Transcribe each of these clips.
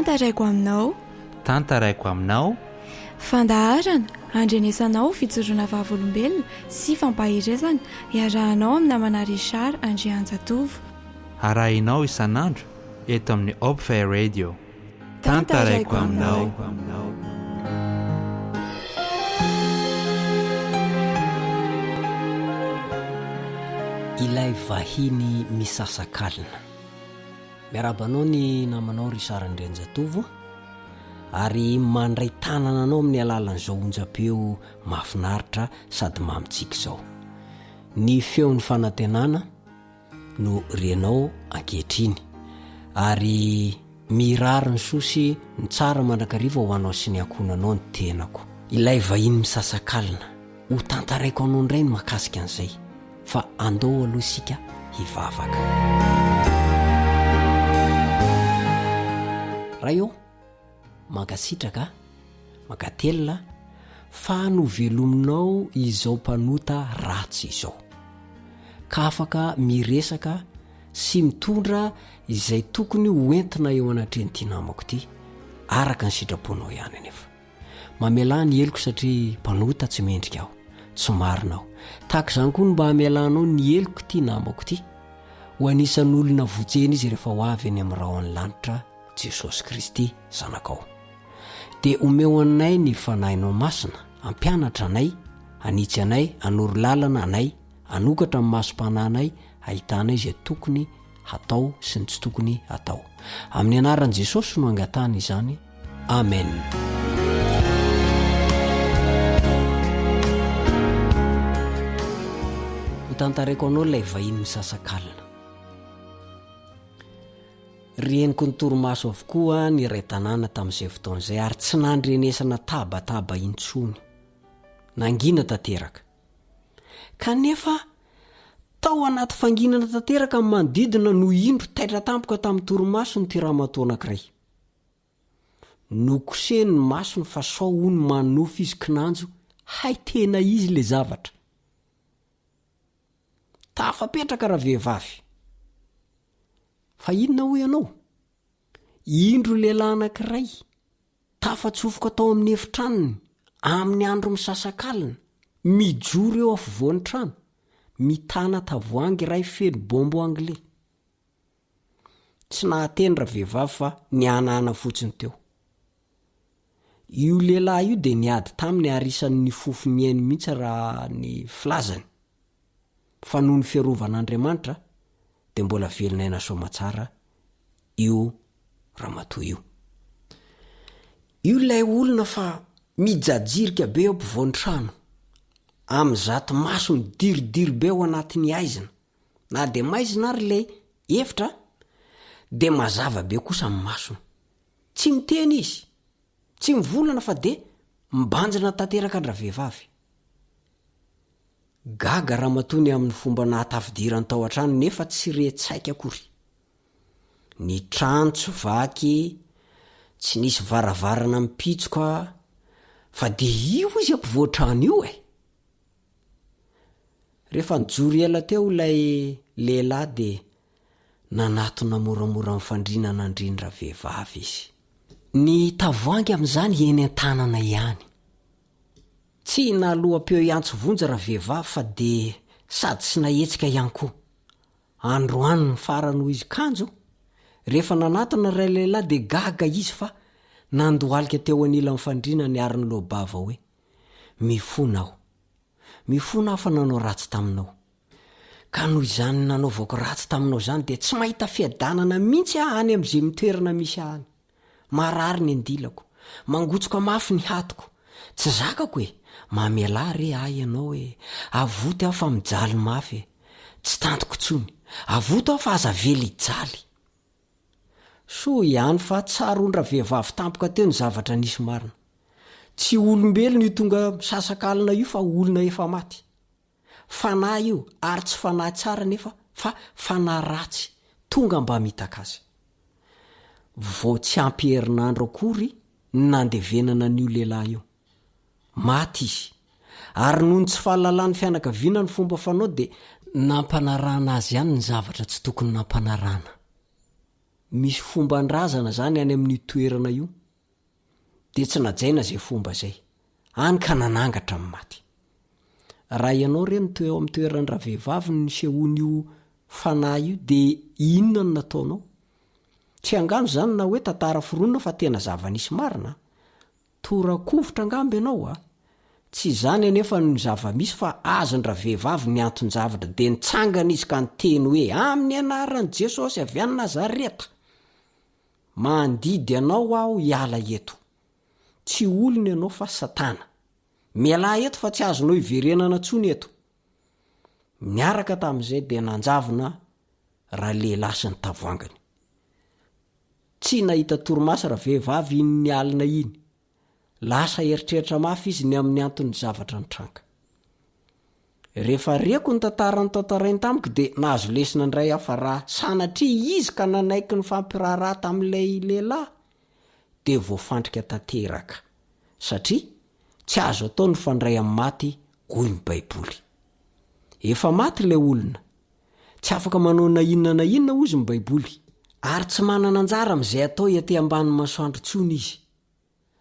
Tantaraiko aminao. Tantaraiko aminao. Fandaharana andrenesanao fijoroana vavolombelona sy fampaherezana iarahanao amin'ny namana Richard Andrianjatovo. Arahinao isan'andro eto amin'ny Hopefy Radio. Tantaraiko aminao. Ilay vahiny misasakalina. Miarahaba anao ny namanao Richard Andrianjatovo ary mandray tanana anao amin'ny alalan'izao onjam-peo mahafinaritra sady mamintsika izao. Ny feon'ny fanantenana no renao ankehitriny ary mirary ny soa sy ny tsara mandrakariva ho anao sy ny ankohonanao ny tenako. Ilay vahiny misasakalina, ho tantaraiko anao indray ny mahakasika an'izay. Fa andao aloha isika hivavaka. Ray ô, mankasitraka, mankatelina fa novelominao izao mpanota ratsy izao. Ka afaka miresaka sy mitondra izay tokony ho entina eo anatrehan'ity namako ity, araka ny sitraponao ihany anefa. Mamelà ny heloko satria mpanota tsy mendrika aho. Tsy marina aho. Tahaka izany koa no mba hamelanao ny heloko ity namako ity. Ho anisan'ny olona vonjena izy rehefa ho avy eny amin'ny rahon'ny lanitra Jesosy Kristy Zanakao. Dia omeo anay ny Fanahinao Masina hampianatra anay, hanitsy anay, hanoro lalana anay, hanokatra ny masom-panahinay hahitanay izay tokony hatao sy ny tsy tokony hatao. Amin'ny anaran'i Jesosy no angatahana izany. Amen. Ho tantaraiko anao ilay vahiny misasakalina. Reniko ny torimaso avokoa ny iray tanàna tamin'izay fotoana izay ary tsy nandrenesana tabataba intsony. Nangina tanteraka. Kanefa, tao anaty fanginana tanteraka ny manodidina no indro taitra tampoka tamin'ny torimasony ity ramatoa anankiray. Nokosehiny ny masony fa sao hono manonofy izy kinanjo hay tena izy le zavatra. Tafapetraka ravehivavy. Fa inona hoy ianao? Indro lehilahy anankiray tafatsofoka tao amin'ny efitranony amin'ny andro misasakalina, mijoro eo afovoan'ny trano, mitana tavoahangy iray feno bonbon anglais. Tsy nahateny ravehivavy fa nihanahana fotsiny teo. Io lehilahy io dia niady taminy ary isan'ny nifofo ny ainy mihitsy raha ny filazany. Fa noho ny fiarovan'Andriamanitra dia mbola velon'aina soamatsara io ramatoa io. Io ilay olona fa mijajirika be eo ampovoan'ny trano, amin'izato maso midiridiry be ao anatin'ny haizina. Na dia maizina ary ilay efitra dia mazava be kosa ny masony. Tsy miteny izy, tsy mivolana fa dia mibanjina tanteraka an-dravehivavy. Gaga ramatoa ny amin'ny fomba nahatafidirany tao an-trano nefa tsy re tsaika akory. Ny trano tsy vaky, tsy nisy varavarana mipitsoka fa dia io izy ampovoan-trano io e! Rehefa nijoro ela teo ilay lehilahy dia nanatona moramora ny fandriana nandriny ravehivavy izy. Ny tavoahangy amin'izany eny an-tanana ihany. Tsy naloam-peo hiantso vonjy ravehivavy fa dia sady tsy nahetsika ihany koa. Androany ny farany hoy izy kanjo rehefa nanatona ilay lehilahy dia gaga izy fa nandohalika teo anilan'ny fandriana ny ary niloa-bava hoe, Mifona aho. Mifona aho fa nanao ratsy taminao. Ka noho izany nanaovako ratsy taminao izany dia tsy mahita fiadanana mihitsy aho any amin'izay toerana misy ahy any. Marary ny andilako. Mangotsoka mafy ny hatoko. Tsy zakako e! Mamelà re ahy ianao e! Avoty aho fa mijaly mafy e! Tsy tantiko intsony. Avoto aho fa aza avela hijaly. Soa ihany fa tsaroan-dravehivavy tampoka teo ny zavatra nisy marina. Tsy olombelona io tonga misasak'alina io fa olona efa maty. Fanahy io ary tsy fanahy tsara anefa fa fanahy ratsy tonga mba hamitaka azy. Vao tsy ampy herinandro akory ny nandevenana an'io lehilahy io. Maty izy. Ary noho ny tsy fahalalan'ny fianakaviana ny fomba fanao dia nampanarahana azy ihany ny zavatra tsy tokony nampanarahana. Misy fomban-drazana zany any amin'io toerana io, dia tsy najaina izay fomba izay, hany ka nanangatra ny maty. Raha ianao re no teo amin'ny toeran-dravehivavy no nisehoan'io fanahy io dia inona no nataonao? Tsy angano izany na hoe tantara foronina fa tena zava-nisy marina an! Tora-kovitra angamba ianao a! Tsy izany anefa no zava-misy fa azon-dravehivavy ny anton-javatra dia nitsangana izy ka niteny hoe, Amin'ny anaran'i Jesosy avy any Nazareta! Mandidy anao aho hiala eto. Tsy olona ianao fa satana. Mialà eto fa tsy azonao iverenana intsony eto. Niaraka tamin'izay dia nanjavona ralehilahy sy ny tavoanginy. Tsy nahita torimaso ravehivavy iny alina iny. Lasa eritreritra mafy izy ny amin'ny anton'ny zavatra nitranga. Rehefa reko ny tantara notantarainy tamiko dia nahazo lesona indray aho fa raha sanatria izy ka nanaiky nifampiraharaha tamin'ilay lehilahy dia voafandrika tanteraka satria tsy azo atao ny mifandray amin'ny maty hoy ny baiboly. Efa maty ilay olona, tsy afaka manao na inona na inona hozy ny baiboly ary tsy manana anjara amin'izay atao ety ambany masoandro intsony izy.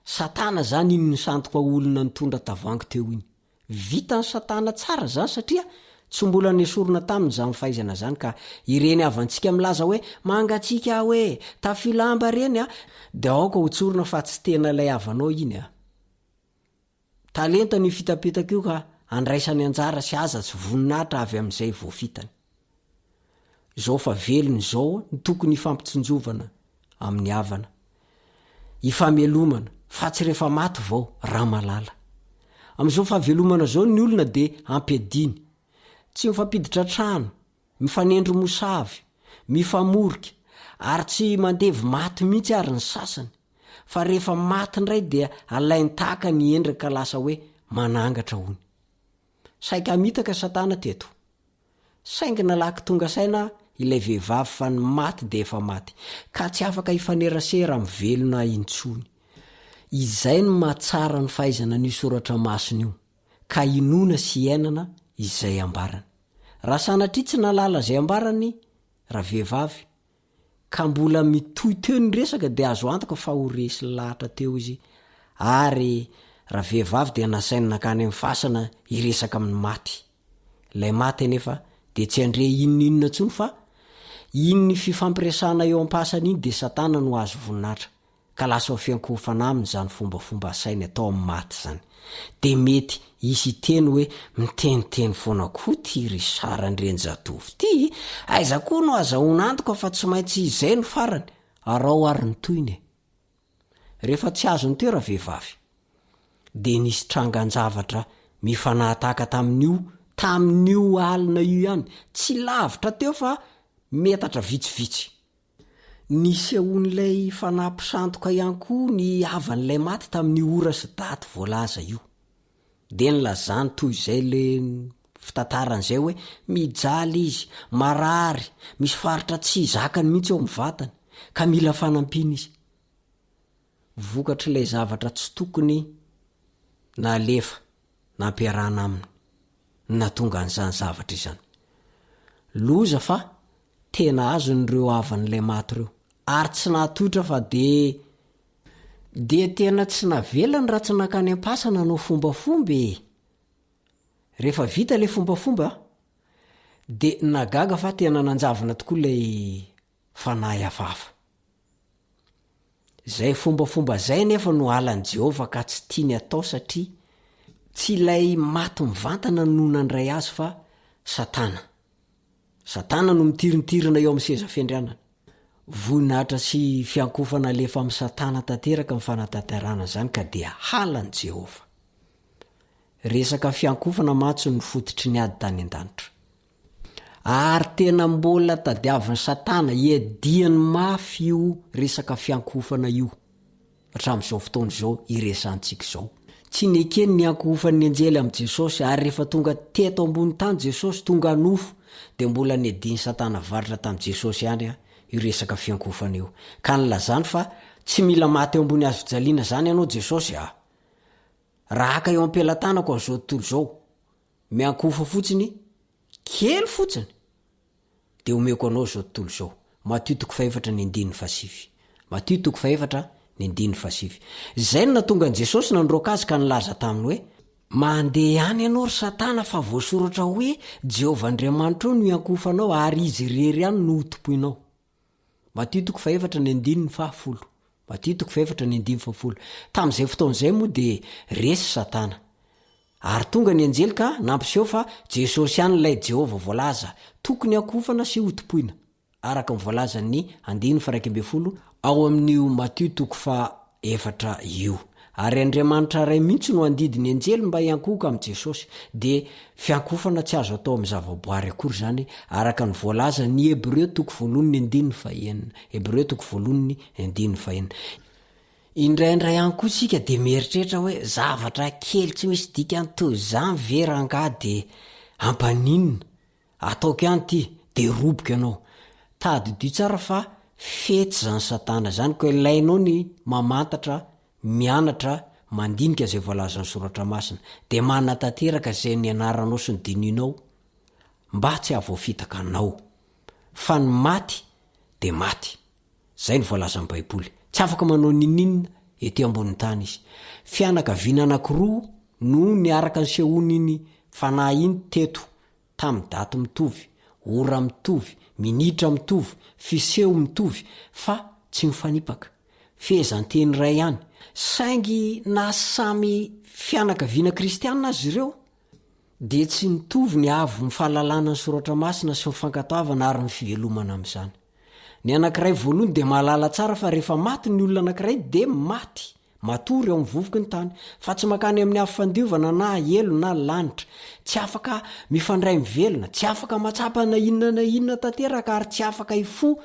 Satana zany iny nisandoka olona nitondra tavoahangy teo iny. Vitan'i satana tsara zany satria tsy mbola nesorina taminy zany fahaizana zany ka ireny havantsika milaza hoe mangatsiaka aho e, tafio lamba reny a, de aoka ho tsorina fa tsy tena ilay havanao iny a. Talentany io fitapitaka io ka andraisany anjara sy aza tsy voninahitra avy amin'izay voafitany. Izao fa velona izao no tokony hifampitsinjovana amin'ny havana. Hifamelomana fa tsy rehefa maty vao ramalala. Amin'izao fahavelomana izao ny olona dia ampiadiany. Tsy mifampiditra trano, mifanendry mosavy, mifamorika ary tsy mandevy maty mihitsy ary ny sasany. Fa rehefa maty indray dia alain-tahaka ny endriny ka lasa hoe manangatra hono. Saika hamitaka satana teto. Saingy nalaky tonga saina ilay vehivavy fa ny maty dia efa maty, ka tsy afaka hifanerasera amin'ny velona intsony. Izay no mahatsara ny fahaizana an'io soratra masina io, ka inoana sy iainana izay ambarany. Raha sanatria tsy nahalala izay ambarany ravehivavy, ka mbola mitohy teo ny resaka dia azo antoka fa ho resy lahatra teo izy ary ravehivavy dia nasainy nankany amin'ny fasana hiresaka amin'ny maty. Ilay maty anefa dia tsy handre inon'inona intsony fa iny fifampiresahana eo am-pasana iny dia satana no azo voninahitra. Ka lasa ho fiankohofana aminy izany fombafomba asainy atao amin'ny maty izany. Dia mety hisy hiteny hoe miteniteny foana koa ity Richard Andrianjatovo ity, aiza koa no azahoana antoka fa tsy maintsy izay no farany? Araho ary ny tohiny e. Rehefa tsy azony teo ravehivavy, dia nisy trangan-javatra mifanahataka tamin'io tamin'io alina io ihany, tsy lavitra teo fa metatra vitsivitsy. Nisehoan'ilay fanahy mpisandoka ihany koa ny havan'ilay maty tamin'io ora sy daty voalaza io. Dia nilazany toy izay ilay fitantarana izay hoe mijaly izy, marary, misy faritra tsy zakany mihitsy eo amin'ny vatany, ka mila fanampiana izy. Vokatr'ilay zavatra tsy tokony nalefa nampiarahana aminy no nahatonga an'izany zavatra izany. Loza fa Tena azony ireo havan'ilay maty ireo. Ary tsy nahatohitra fa dia. Dia tena tsy navelany raha tsy nankany am-pasana hanao fombafomba e! Rehefa vita ilay fombafomba, dia nagaga fa tena nanjavona tokoa ilay fanahy hafahafa. Izay fombafomba izay anefa no halan'i Jehovah ka tsy tiany hatao satria tsy ilay maty mivantana no nandray azy fa Satana. Satana no mitirintirina eo amin'ny seza fiandrianana. Voninahitra sy fiankofana alefa amin'i Satana tanteraka ny fanatanterahana izany ka dia halan'i Jehovah. Resaka fiankofana mantsy no fototry ny ady tany an-danitra. Ary tena mbola tadiavin'i Satana hiadiany mafy io resaka fiankofana io. Hatramin'izao fotoana izao iresahantsika izao. Tsy nekeny ny hiankohofan'ny anjely amin'i Jesosy, ary rehefa tonga teto ambony tany Jesosy, tonga nofo, dia mbola niadian'i Satana varotra tamin'i Jesosy ihany io resaka fiankohofana io. Ka nilazany fa, Tsy mila maty eo ambony hazofijaliana izany ianao Jesosy a! Raha haka eo am-pelatanako an'izao tontolo izao, miankohofa fotsiny, kely fotsiny, dia omeko anao izao tontolo izao. Matio toko fahefatra ny andininy fahasivy. Matio toko fahefatra ny andininy fahasivy. Izay no nahatonga an'i Jesosy nandroaka azy ka nilaza taminy hoe, Mandeha any ianao ry Satana fa voasoratra hoe, Jehovah Andriamanitrao no hiankohofanao ary Izy irery ihany no hotompoinao. Matio toko fahefatra ny andininy fahafolo. Matio toko fahefatra ny andininy fahafolo. Tamin'izay fotoana izay moa dia resy Satana. Ary tonga ny anjely ka nampiseho fa Jesosy ihany ilay Jehovah voalaza tokony hankofana sy hotompoina, araka ny voalazan'ny andininy faha-11 ao amin'io Matio toko faha-efatra io. Ary Andriamanitra Ray mihitsy no handidy ny anjely mba hiankohoka amin'i Jesosy. Dia fiankohofana tsy azo atao amin'ny zavaboary akory izany, araka ny voalazan'ny Hebreo toko voalohany andininy fahenina. Hebreo toko voalohany andininy fahenina. Indraindray ihany koa isika dia mieritreritra hoe zavatra kely tsy misy dikany toy izany ve rangahy dia hampaninona? Ataoko ihany ity dia roboka ianao. Tadidio tsara fa fetsy izany satana izany ka ilainao ny mamantatra, mianatra, mandinika izay voalazan'ny soratra masina. Dia manatanteraka izay nianaranao sy nodinihinao mba tsy hahavoafitaka anao. Fa ny maty dia maty. Izay no voalazan'ny Baiboly. Tsy afaka manao n'inon'inona ety ambonin'ny tany izy. Fianakaviana anankiroa no niaraka nisehoan'iny fanahy iny teto, tamin'ny daty mitovy, ora mitovy, minitra mitovy, fiseho mitovy, fa tsy mifanipaka. Fehezanteny iray ihany. Saingy na samy fianakaviana kristiana aza ireo, dia tsy nitovy ny haavon'ny fahalalana ny Soratra Masina sy ny fankatoavana ary ny fivelomana amin'izany. Ny anankiray voalohany dia mahalala tsara fa rehefa maty ny olona anankiray dia maty, matory ao amin'ny vovoky ny tany, fa tsy mankany amin'ny afo fandiovana na helo na lanitra, tsy afaka mifandray mivelona, tsy afaka mahatsapa na inona na inona tanteraka ary tsy afaka hifoha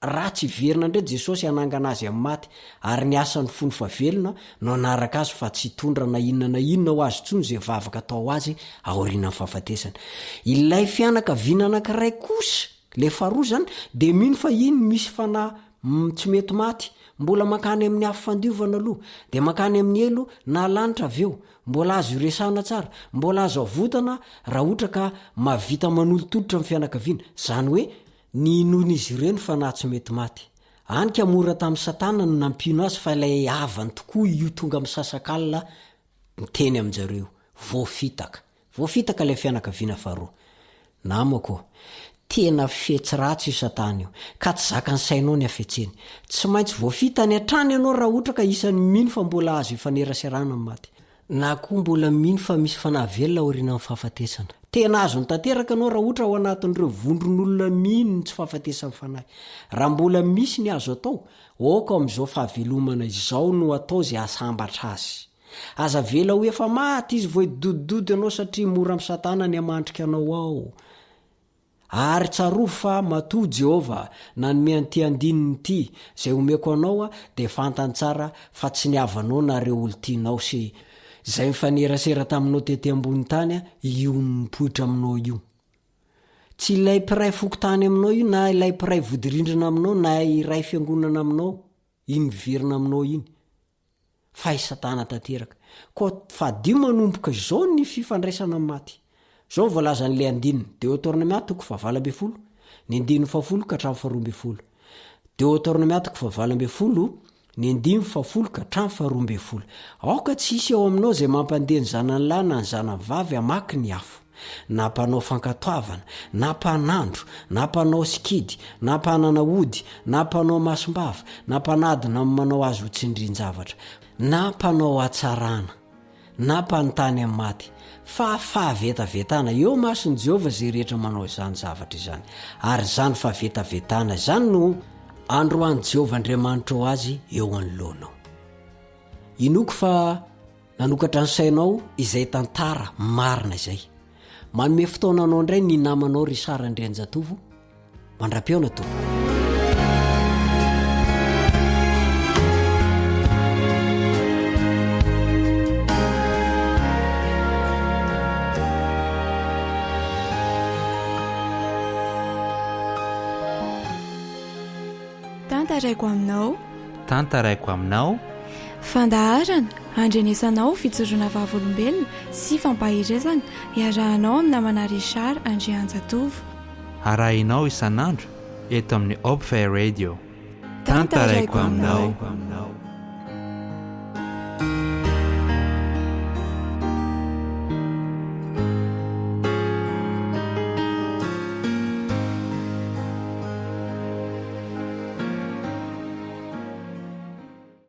Raha tsy hiverina indray Jesosy hanangana azy amin'ny maty, ary ny asany fony fa velona no hanaraka azy fa tsy hitondra na inona na inona ho azy intsony izay vavaka atao ho azy aorianan'ny fahafatesany. Ilay fianakaviana anankiray kosa, ilay faharoa izany, dia mino fa iny misy fanahy tsy mety maty, mbola mankany amin'ny afo fandiovana aloha, dia mankany amin'ny helo na lanitra avy eo, mbola azo iresahana tsara, mbola azo avotana raha ohatra ka mahavita manolotolotra ny fianakaviana, izany hoe Ny inoan'izy ireo ny fanahy tsy mety maty. Any ka mora tamin'i Satana ny nampino azy fa ilay havany tokoa io tonga misasakalina miteny amin-jareo io. Voafitaka. Voafitaka ilay fianakaviana faharoa. Namako ô, tena fetsy ratsy io Satana io, ka tsy zakan'ny sainao ny hafetseny. Tsy maintsy voafitany hatrany ianao raha ohatra ka isan'ny mino fa mbola azo ifaneraserana amin'ny maty. Na koa mbola mino fa misy fanahy velona aorianan'ny fahafatesana. Tena azony tanteraka ianao raha ohatra ao anatin'ireo vondron'olona mino ny tsy fahafatesan'ny fanahy. Raha mbola misy ny azo atao, aoka amin'izao fahavelomana izao no atao izay hahasambatra azy. Aza avela ho efa maty izy vao hidodododo ianao satria mora amin'i Satana ny hamandrika anao ao. Ary tsarovy fa matoa Jehovah nanome an'ity andininy ity, izay omeko anao, dia fantany tsara fa tsy ny havanao na ireo olon-tianao sy izay nifanerasera taminao tety ambony tany io mipoitra aminao io. Tsy ilay mpiray fokontany aminao io na ilay mpiray vodirindrina aminao na iray fiangonana aminao iny miverina aminao iny. Fa i Satana tanteraka. Koa fadio manomboka izao ny fifandraisana amin'ny maty. Izao no voalazan'ilay andininy, Deotornomia toko fahavalo ambin'ny folo, ny andininy fahafolo ka hatramin'ny faharoa ambin'ny folo. Deotornomia toko fahavalo ambin'ny folo, ny andininy fahafolo ka hatramin'ny faharoa ambin'ny folo. Aoka tsy hisy ao aminao izay mampandeha ny zanany lahy na ny zanany vavy hamaky ny afo. na mpanao fankatoavana, na mpanandro, na mpanao sikidy, na mpanana ody, na mpanao masom-bava, na mpanadina amin'ny manao azy ho tsindrin-javatra, na mpanao hatsarana, na mpanontany amin'ny maty, fa fahavetavetana eo imason'i Jehovah izay rehetra manao izany zavatra izany, ary izany fahavetavetana izany no androan'i Jehovah Andriamanitrao azy eo anoloanao. Inoako fa Nanokatra ny sainao izay tantara marina izay. Manome fotoana anao indray ny namanao Richard Andrianjatovo. Mandra-pihaona tompoko. Tantaraiko aminao. Tantaraiko aminao. Fandaharana andrenesanao fijoroana vavolombelona sy fampaherezana iarahanao amin'ny namana Richard Andrianjatovo. Arahinao isan'andro. eto amin'ny Hopefy Radio. Tantaraiko aminao.